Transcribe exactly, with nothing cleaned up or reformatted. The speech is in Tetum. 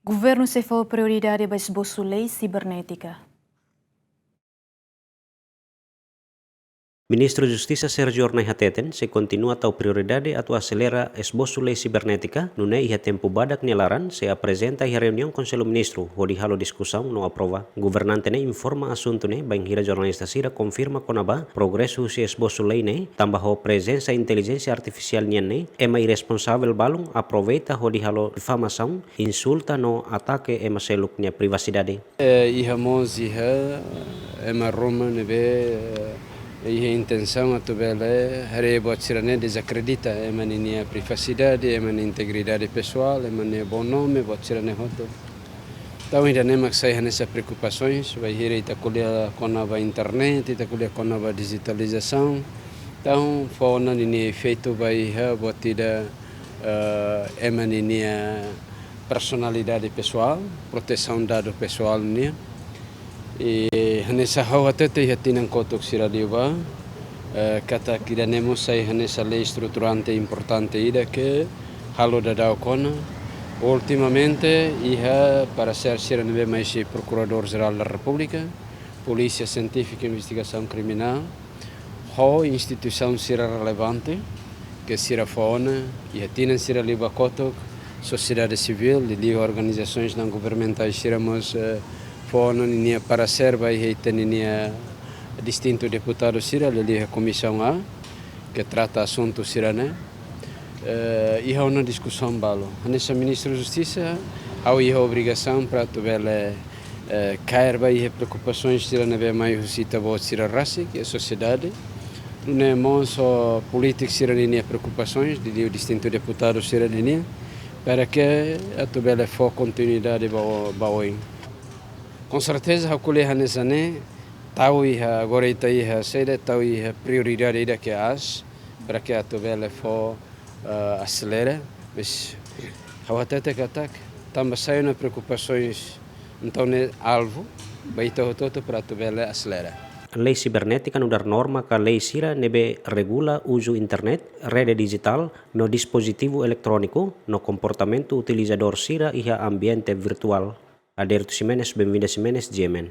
Governu sei fó prioridade ba esbosu lei sibernétika. Ministru Justisa Sérgio Hornai hateten, sei kontinua tau prioridade atu aselera esbosu lei sibernétika, nune'e iha tempu badak nia laran sei aprezenta iha reuniaun Konsellu Ministru, hodi halo diskusaun no aprova. Governante ne'e informa asuntu ne'e bainhira jornalista sira konfirma kona-ba progresu husi esbosu lei ne'e, tanba ho prezensa intelijénsia artifisiál nian ne'e, ema irresponsavel balun aproveita hodi halo difamasaun, insulta no atake ema seluk nia privasidade. Eh, iha mós iha ema ruma ne'ebé, eh, iha intensaun atu bele haree buat sira-ne'e dezakredita ema ninia privasidade, ema nia integridade pesoál, ema nia bom nome, buat sira-ne'e hotu. Entaun, ida-ne'e mak sai hanesan preokupasoens, bainhira ita ko'alia kona-ba internet, ita ko'alia kona-ba dijitalizasaun. Entaun, fó ona ninia efeitu ba iha buat ida, eh, ema ninia personalidade pesoál, protesaun dadu pesoál nian. I hanesan ha'u hatete iha tinan kotuk sira liubá, eh, katak ida-ne'e mós sai hanesan lei estruturante importante ida ke halo daudaun ona. Ultimamente, iha paresér sira ne'ebé mai husi Prokuradór-Jerál da Repúblika, Polísia Sientífika Investigasaun Kriminál, ho instituisaun sira relevante, ke sira fó ona, iha tinan sira liubá kotuk, sosiedade sivíl, liuliu organizasoens naun-governamentais sira mós, eh, fó ona ninia paresér ba iha ita-ninia distintu deputadu sira, liuliu iha Komisaun A, ke trata asuntu sira-ne'e. Eh, iha ona diskusaun balu. Hanesan Ministru Justisa, ha'u iha obrigasaun para atu bele, eh, kaer ba iha preokupasoens sira ne'ebé mai husi ita-boot sira rasik, iha sosiedade. Nune'e mós ho polítiku sira ninia preokupasoens, liuliu distintu deputadu sira ninia, para ke atu bele fó kontinuidade ba o-, ba oin. Com certeza, ha'u ko'alia hanesan ne'e, tau iha, agora ita iha, saida, tau iha prioridade ida ke aas, para ke atu bele fó, eh, aselera, mas ha'u hatete katak, tanba sai ona preokupasoens, entaun ne'e alvu, ba ita hotu-hotu para atu bele aselera. Lei sibernétika nu'udar norma ka lei sira ne'ebé regula uzu internet, rede dijitál, no dispozitivu eletróniku, no komportamentu utilizadór sira iha ambiente virtuál. Adérito Ximenes, Benvinda Ximenes, G M N.